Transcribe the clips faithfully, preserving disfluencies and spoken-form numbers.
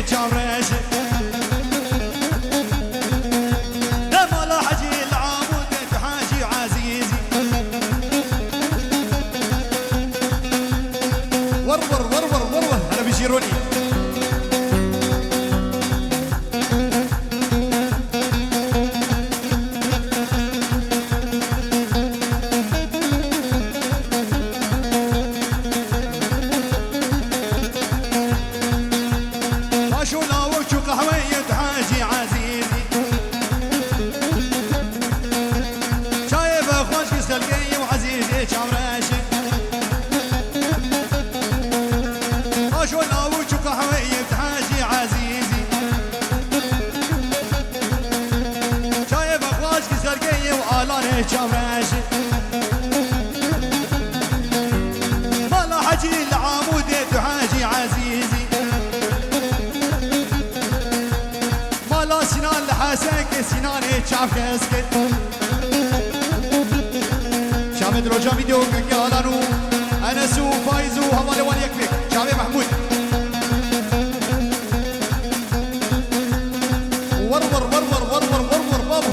çavreş. Demala Hecî li Amûdê tu Hecî Ezîzî. Wor wor wor wor wor wor. Hele bijî ronî. Paşo lawik çû qehweyê tu Hecî Ezîzî. Çayê vexweş ki selgeyê û Ezîzê çavreşê. Paşo lawik çû qehweyê tu Hecî Ezîzî. Çayê vexweş ki sergeyê û alanê çavreşê. Mala Hecî li Amûdê tu Hecî Ezîzî. Mala Sinan li Hesekê Sinanê çavkeskê. Çavê Diloca Vîdeo Gengê Alan û Enes û Faiz û hevalê wan yek pêk. Çavê Mehmûd. Wor wor wor wor wor wor wor wor babo.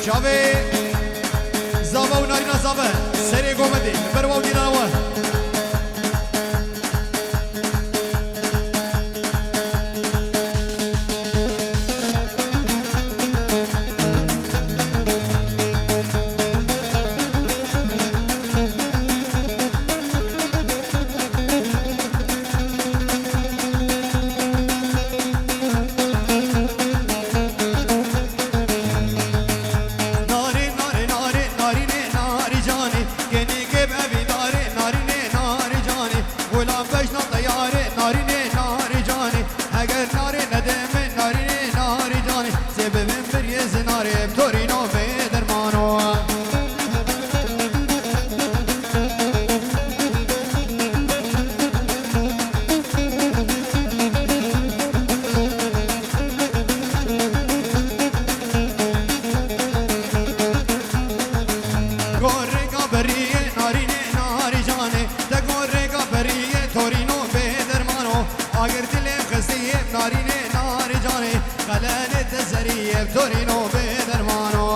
Çavê zava û narîna zave serê govendê li ber wa û dîna we. Narê, narê, narê, narînê, narî canê, kênê kê bevî darê, narînê, narî canê. Gulan beşna teyarê, narînê, narî canê. Heger narê nedê min, narînê, narî canê. Sê bibin biriyê zinarê, torîno bê dermano. Gorrêka beriyê, narînê, narî canê. Te gorrêka beriyê, torîno bê dermano. Agir dilê xistiyê, narînê, narî canê. Xelenê te zeriyê, torîno bê dermano.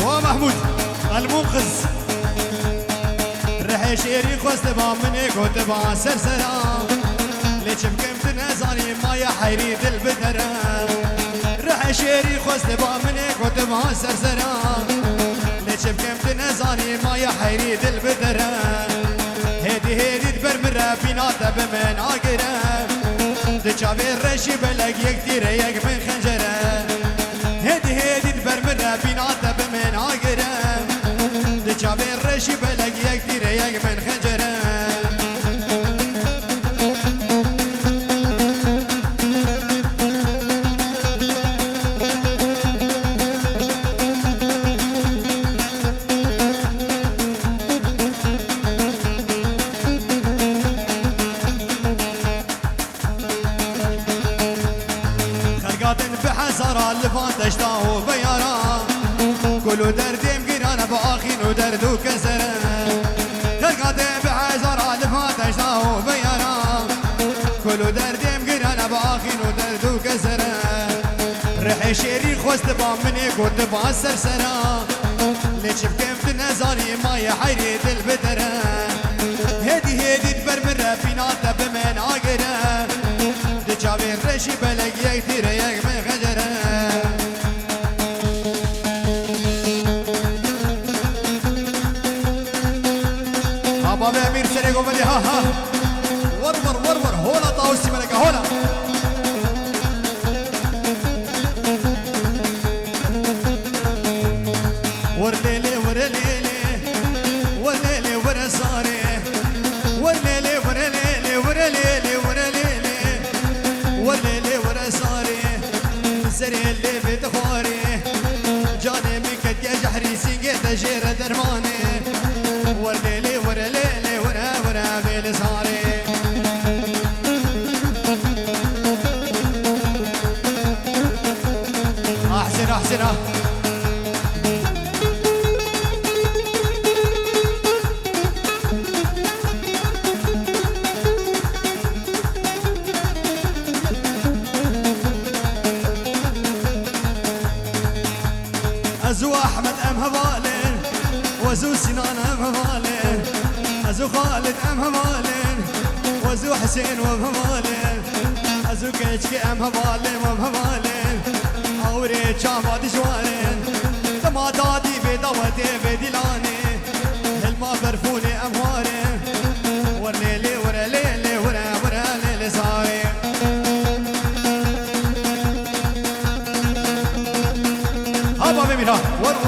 Wa Mehmûd, Elmûn xiz. Rihê şêrî xwestiba minê gotiba ser sera. Lê çi bikim tu nezanî maye heyrî dil bidere. Rihê şêrî xwestiba minê gotiba ser sera. Lê çi bikim tu nezanî maye heyrî dil bidere. Hêdî hêdî di ber min re bîna te bi min agire. Di çavê reşî belek yek tîre yek min xencere. Hêdî hêdî di ber min re bîna te bi min agire. Di çavê reşî belek yek tîre yek min xencere. Xergatin bi hezara li van deşta û beyara. Kul û derdêm giran e bi axîn û derd û kesere. Xergatin bi hezara li van deşta û beyara. Kul û derdêm giran e bi axîn û derd û kesere. Rihê şêrî xwestiba minê gotiba ser sera. Lê çi bikim tu nezanî maye heyrê dil bidere. Hêdî hêdî di ber min re bîna te bi min agire. Di çavên reşî belek yek tîre yek min xecere. Ha bavê Emîr serê govendê ha ha. Wor wor wor wor hola tawusî meleke hola. Were lêlê, were lêlê, were lêlê, were zarê. Were lêlê, were lêlê, Xwarê, canê min ketiye jehrî, sîngê te jê re dermanê. Were lê lê, were lê lê, were, were bê li zarê. Ah, Husên, ah, Husên, ah. Ez û Ehmed em hevalên, ez û Sinan em hevalên, ez û Xalid em hevalên, ez û Husên em hevalên, ez û keçikê em hevalên, em hevalên. Awirê çava dijwarên, dema dadî vê dawetê vê dîlanê. Hilma berfûnê em warê. Were lê lê, were lê lê, were, were lê lê zarê. Ha bavê min ha. Were.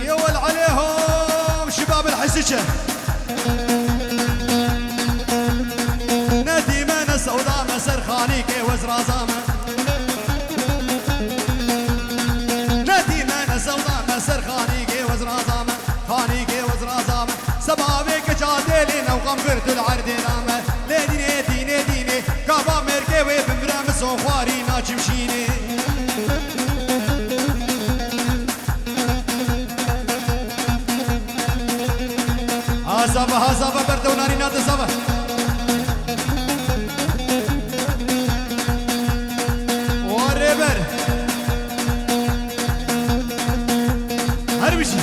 يا ول عليهم شباب الحسكة. نديمة نسودامة سرخانيكي وزرازامة. نديمة نسودامة سرخانيكي وزرازامة. خانیگê wezra zame. Sebabê keça dêlê newqam girtu li erdê dame. Lê dînê, dînê, dînê, gava mêrgê wê bimire, min son xwarî naçim şînê. Ha zava, ha zava, berde û narîna de zava. Wa rêber. Her bijî.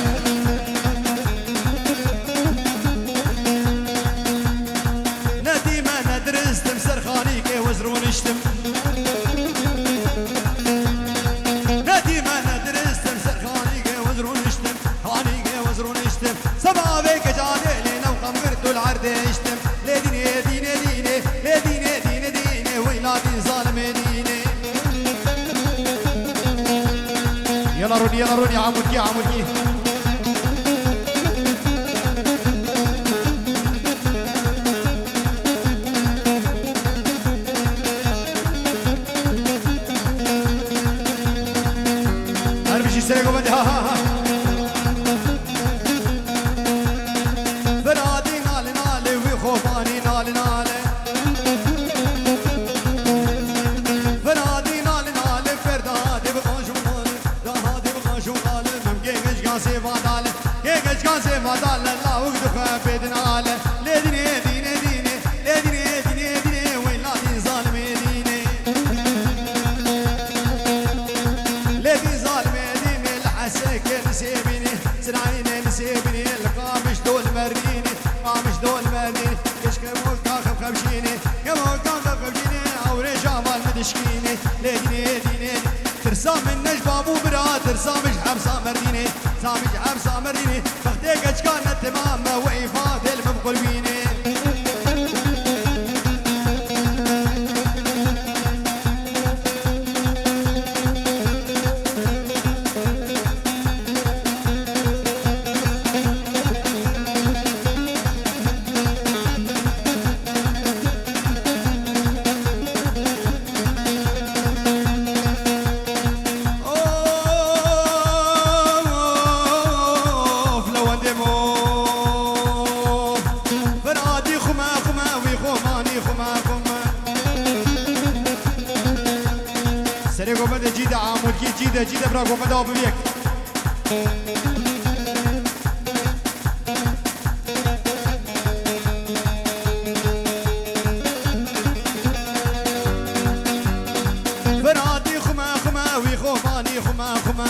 Ne dîme ne diristim, ser xanîkê wiz rûniştim. Ne dîme ne diristim, ser xanîkê wiz rûniştim. Xanîkê wiz rûniştim. Seba vê keca lê lê newqam girt û li erdê hiştim. Lê dînê, dînê, dînê, lê dînê, dînê, dînê, weyla dîn zalimê dînê. Yala rûnî, yala rûnî, amûrkî, amûrkî. Her bijî serê govendê, ha, ha, ha. Firadî nalê nalê wî xobanî nalê nalê. Firadî nalê nalê fer dahadê bi qanjû nalê. Dahadê bi qanjû nalê mem gê gecgan sê vadale. Gê gecgan sê vadale lawik dixwe pê dinale. Lê dînê dînê dînê. Lê dînê dînê dînê weyla dîn zalimê dînê. Lê dîn zalimê dînê li hesekê nisê bînê. Sirayînê nisê bînê li qamiş dol merdînê. Qamiş dol merdînê. Keşke mol kaxem xemşînê. Ke mol kaxem xemşînê. Ewrê javal mi dişkînê. Lê dînê dînê. Tirsa min ne ji bab û bira, tirsa min ji hepsa merdînê. Tirsa min ji hepsa merdînê. Bextê keçika ne temam e, we îfadê li min qurbînê. Of, lewendê mo. Firadî xwe me, xwe me, wî xwe manî xwe me, xwe me. Serê govendê cî de, amûrkî cî de, cî de bira govenda biviyek. Firatî xwe me, xwe me, wî xobanî xwe me, xwe me.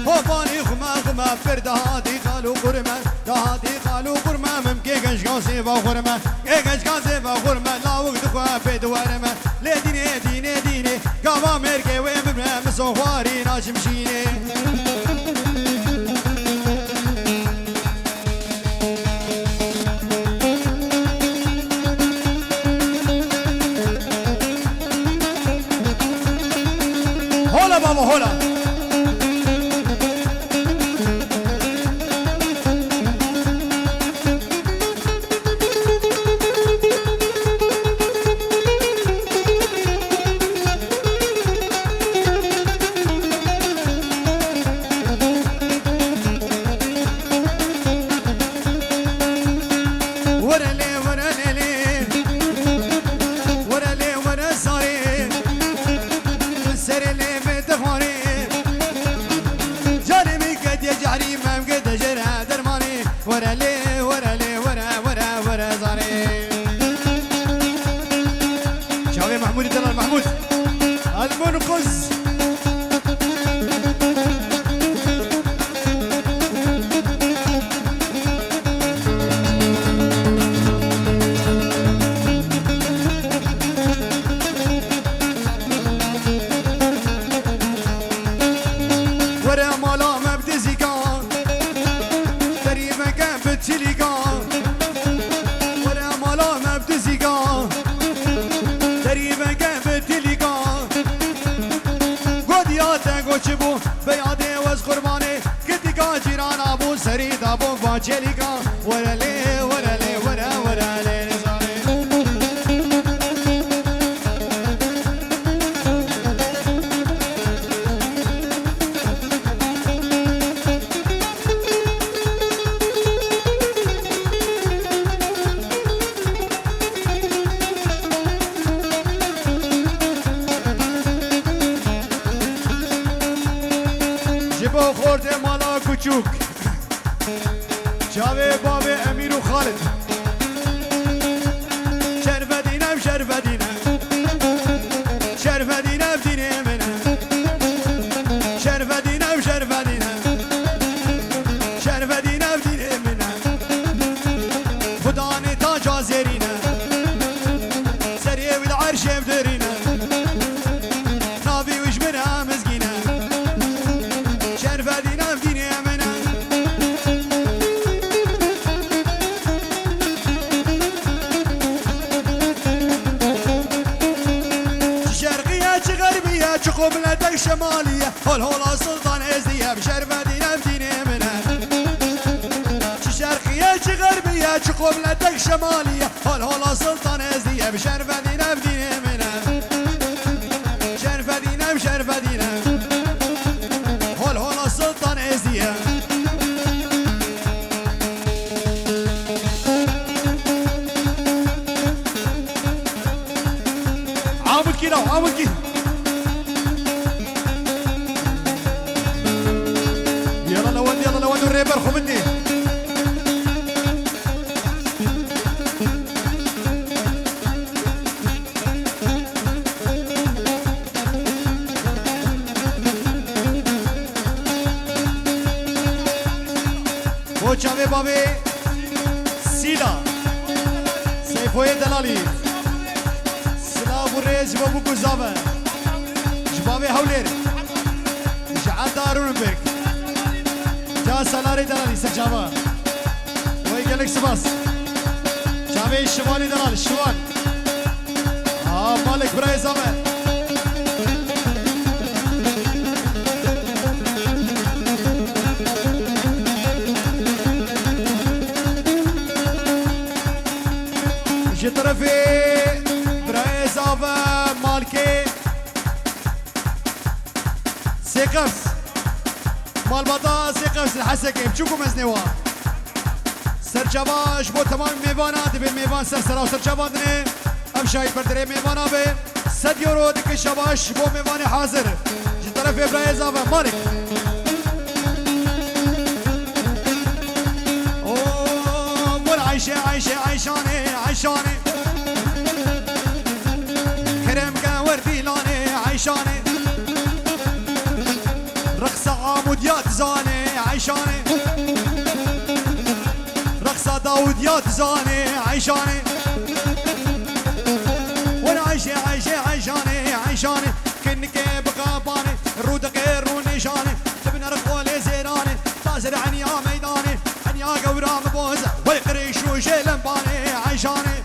Xobanî xwe me, xwe me, pir dahadî qal û qurme, dahadî qal û qurme, mim kê genc gazê va xurme, kê genc gazê va xurme, lawik dixwe pê diwerime. Lê dînê, dînê, dînê, gava mêrgê wê bimre, min soxwarî naç Cimşînê. Hola baba, hola. Were lê, were lê lê. Were lê, were zarê. Serê lê me dixwarê. Canê min ketiye cehrî, mem ke dejere dermanê. Were lê, were lê, were, were, were zarê. Çavê Mahmûdî delal Mahmûd. Elmûn quz. Were mala me bi dizîka, derî veke bi tilîka. Were mala me bi dizîka, derî veke bi tilîka. Go diya te go çi bû, be yadê wez qurbanê. Kitika cîrana bû, serî da bû va çelîka. Were lê, were lê, were, were lê nizanê. Ji bo xortê mala kuçûk. Çavê bavê Emîr û Xalid. Şerfedîn ev, şerfedîn ev. Şerfedîn ev dînê min e. Şerfedîn ev, şerfedîn ev. Şerfedîn ev dînê min e. Xudanê taca zêrîn e. Serê wî li erşê derîn e. Navê wî ji min e mizgîn e. Şerfedîn ev dînê min e. Çi şerqî ye, çi xerbî ye, çi qubletek şemalî ye. Hol hola Sultan Êzdî ye, bi şerfedîn ev dînê min e. Çi şerqî ye, çi xerbî ye, çi qubletek şemalî ye. Hol hola Sultan Êzdî ye, bi şerfedîn ev dînê min e. Şerfedîn ev, şerfedîn ev. Hol hola Sultan Êzdî ye. Amûdkî law, Amûdkî. Yala lewend, yala lewend û rêber xwe bindî. Bo çavê bavê Sîla, Seyfoyê Delalî. Silav û rêz ji bo bûk û zave. Ji bavê Hewlêr. Ji Eda Runenberg. Ca Salarê Delalî ser çava. Wey gelek spas. Çavê Şivalî Delal, Şival. Aa, Malik birayê zave. Ji terefê birayê zave Malikê Sêqefs. Malbata Sêqefs li Hesekê, biçûk û mezinê wa. Serçava ji bo temamê mêvana, divê mêvan ser sera û serçava dinê. Ev şahî berdirê mêvana be. Sed euro dike şabaş ji bo mêvanê hazir. Ji terefê birayê zave Malik. O, gur Ayşe, Ayşe, Ayşanê, Ayşanê. Kerem ke wer dîlanê, Ayşanê. Rexsa Amûdiya dizanê, Ayşanê. Rexsa Dawûdiya dizanê, Ayşanê. Wer Ayşe, Ayşe, Ayşanê, Ayşanê. Kinikê bi qabanê, rûdikê rûnê Ram boz, wey qirêş û jê lembanê eyşanê.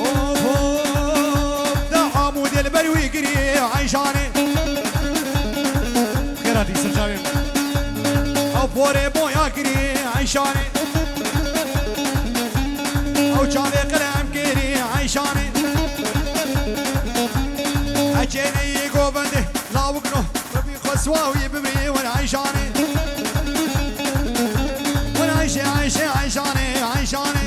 Of, of, da amû dilber wî girî eyşanê. Xêra dî sirçavê. Ew porê boya girî eyşanê. Ew çavê qelem girî eyşanê. Ecê neyê govendê lawik no. Rebî xwe siwa wî bimrî wer eyşanê. Wer eyşê, eyşê, eyşanê, eyşanê.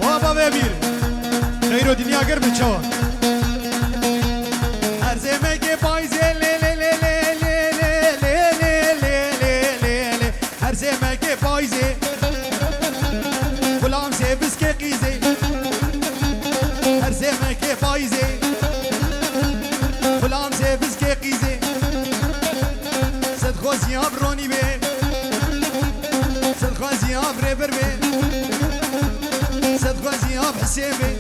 Wa bavê bîr. Xeyro dinya germ e çawa? Her zemekê payzê lê lê lê lê lê lê lê lê lê lê lê lê lê lê. Her zemekê payzê. Xulam sê biskê qîzê. Her zemekê payzê. Xulam sê biskê qîzê. Sed xwezî av ronî bê. Sed xwezî av rêber bê. Sed xwezî av Hisê bê.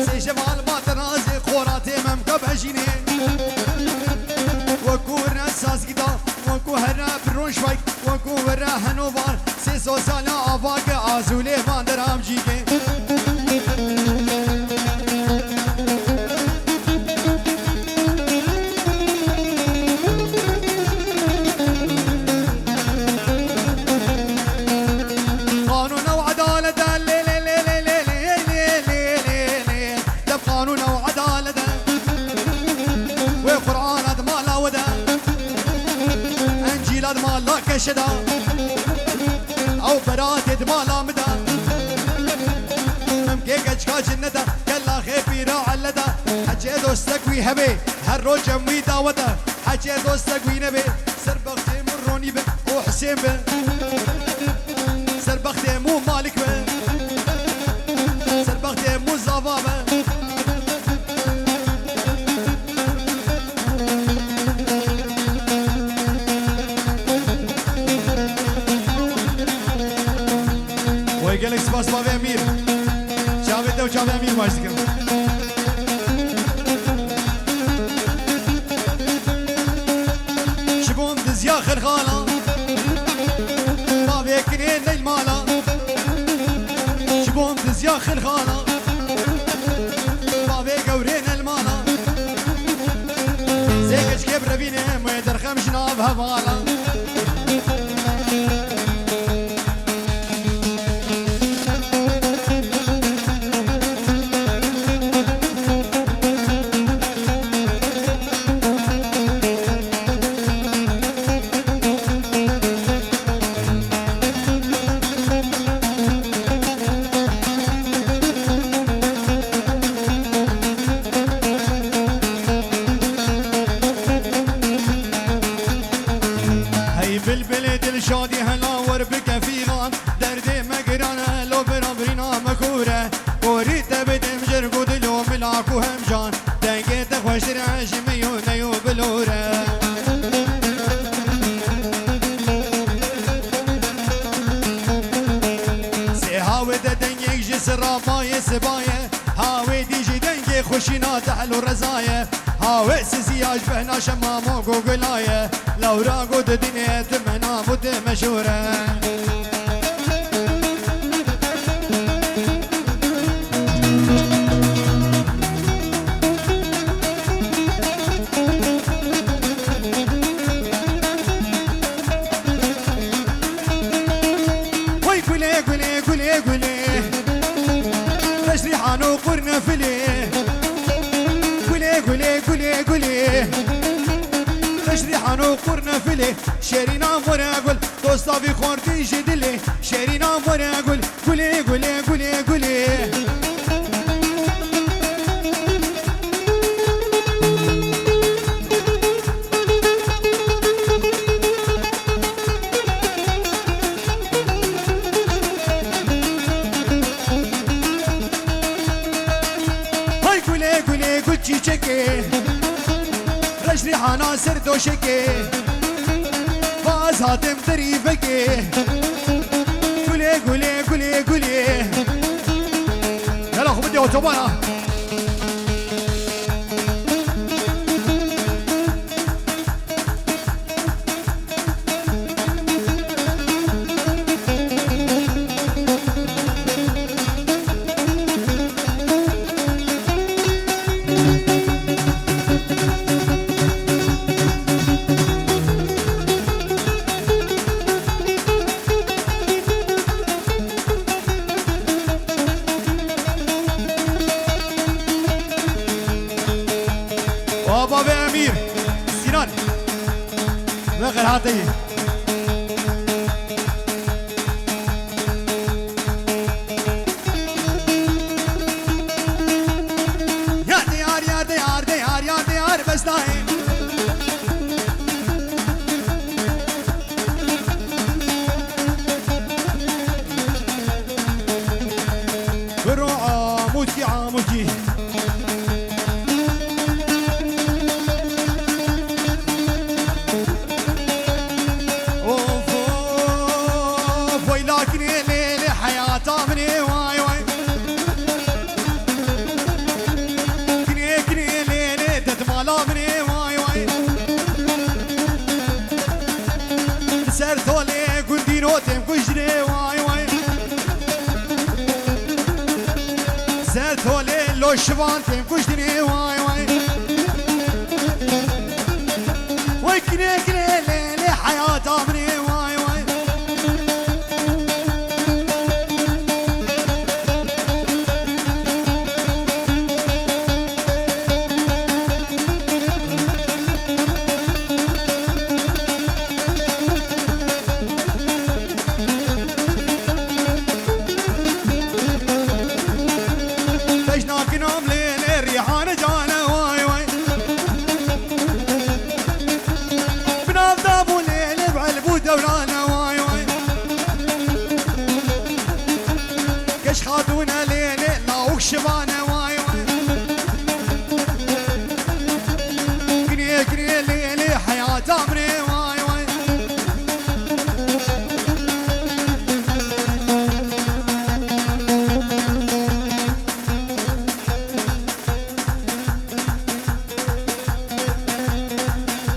Sê şeval ma terazê, xoratê memka bejînê. Wekû were sazgîda, wekû here Braunschweig, wekû were Hanover. Sê sosyala avake azûlê van deramcîkê. Qanûn ew edalet e, lê, lê, lê. Dev qanûn ew edalet e. Wê Qur'ana di mala we de. Encîla di mala keşe de. Ew beratê di mala min de. Em kê keçka cinne de. Kela xê pîra elle de. Hecê dostek wî hebe. Her roj em wî dawet e. Hecê dostek wî nebe. Ser bextê min Ronî be û Hisên be. Ser bextê min Malik be. Ser bextê min Zava be. Wey gelek spas bavê Emîr. Çavê te û çavê Emîr baş dikim. Ji bo min dizya xirxala, bavê kinê neyl mala. Ji bo min dizya xirxala, bavê gewrê neyl mala. Sê keçikê bi revînê wê derxem ji nav hevala. Hey bilbilê dilşadî hela wer bike fîlan. Derdê me giran e, lo bira birîna me kûr e. Korî te bidim jir ku dil û milak û hemjan. Dengê te xweştir e ji min û ney û bilûr e. Sê hawê de dengek ji sira mayê sibaye. Hawê dî jî dengê xweşîna dehl û rezaye. Hawê siziya ji behna şemam û gogila ye. Lewra got dinê tu me nav û tu meşhûr e. Gulê, gulê, gulê. Reş rîhano qurne filê. Şerîna more gul. Dosta vî xortî ji dilê. Şerîna more gul. Gulê, gulê, gulê, gulê. Hay gulê, gulê, gul çîçekê. Reş rîhana ser doşekê. Baz hatim derî vekê. Gulê, gulê, gulê, gulê. Yala xwe bidê otobana. Baba ve Emîr, Sinan ve Xerhateyî. Ya diyar, ya diyar, diyar, ya diyar, bestayê. Biro amûkî, amûkî. Of, of, weyla kinê lê lê heyata min ê, way, way. Kinê, kinê lê lê detmala min ê, way, way. Ser tolê gundîno têm kujtinê, way, way. Ser tolê loşivan têm kuştinê, way, way. Way kinê, kinê lê lê heyata min ê, way, way. Tejna kinam lê lê rîhane cane, way, way. Bi nav da bû lê lê bi elbû dewrane, way, way. Keş xatûne lê lê lawik şivane, way, way. Kinê, kinê lê lê heyata min ê, way, way.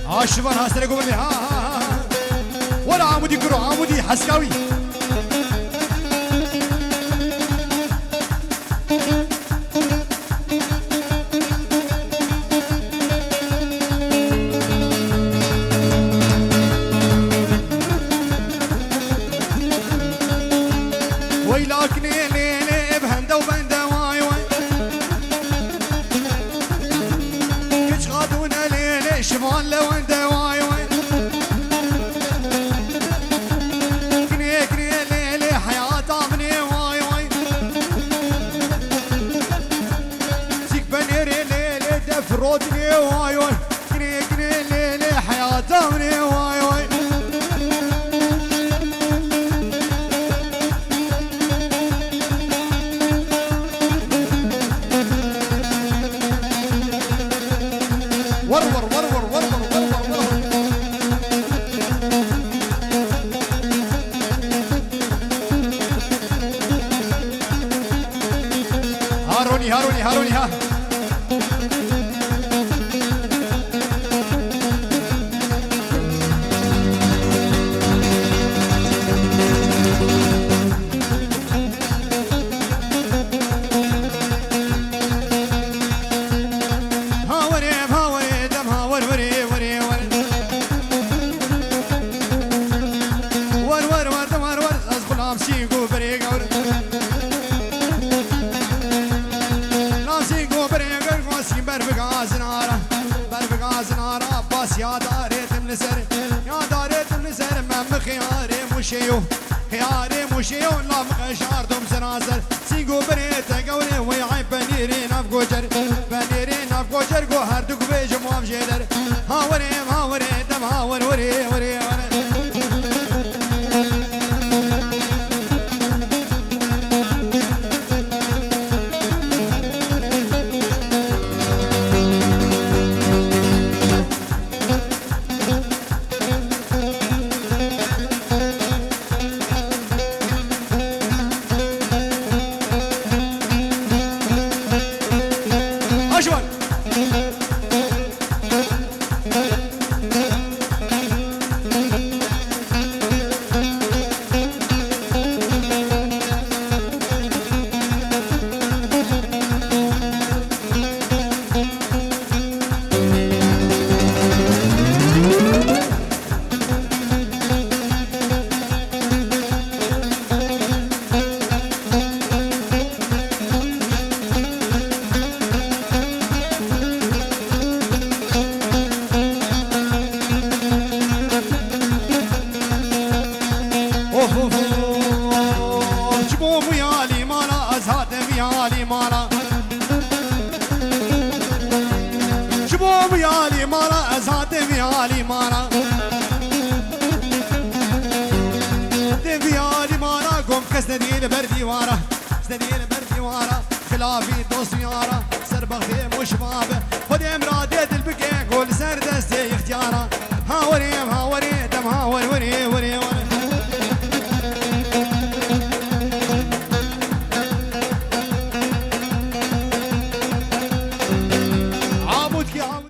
Ha, şivan ha, serê gumilê, ha, ha, ha, ha. Were Amûdî kuro, Amûdî, Heskawî. Weyla kinê lê lê bi hende û bende, way, way. Kiç xatûne lê lê şivan lewende, way, way. Kinê, kinê lê lê heyata min ê, way, way. Zik benêrê lê lê def rotinê, way, way. Kinê, kinê lê lê heyata min ê, way, way. War, war, war. Ha Ronî, ha Ronî, ha Ronî, ha. Ha werê, ha werê, dem ha wer, werê, werê, wer. Wer, wer, wer, dem wer, wer, ez xulam sî gu berê gewr. Lasî gu berê gewr, gu sî ber bi Zinara, ber bi zinara, bas ya darê tim li ser, ya darê tim li ser, me mi xiyarê muşê yo, xiyarê muşê yo, la mi qeşardim sinaser. Sîgo birê te gewrê wê ay penîrê nav gocer, penîrê nav gocer, go her du bêjim wav jêder. Ha werê, ha werê, dem ha wer, werê, werê, werê. Aşwan. Oh, oh, oh, oh. Ji bo vî alî mala, ez hatim vî alî mala. Ji bo vî alî mala, ez hatim vî alî mala. Hatim vî alî mala, gom kes nedî li ber dîwara. Kes nedî li ber dîwara. Xilafî dost û yara, ser bextê muşma be. Xwedê miradê dil bike, go li ser destê ixtiyara. Ha werê, ha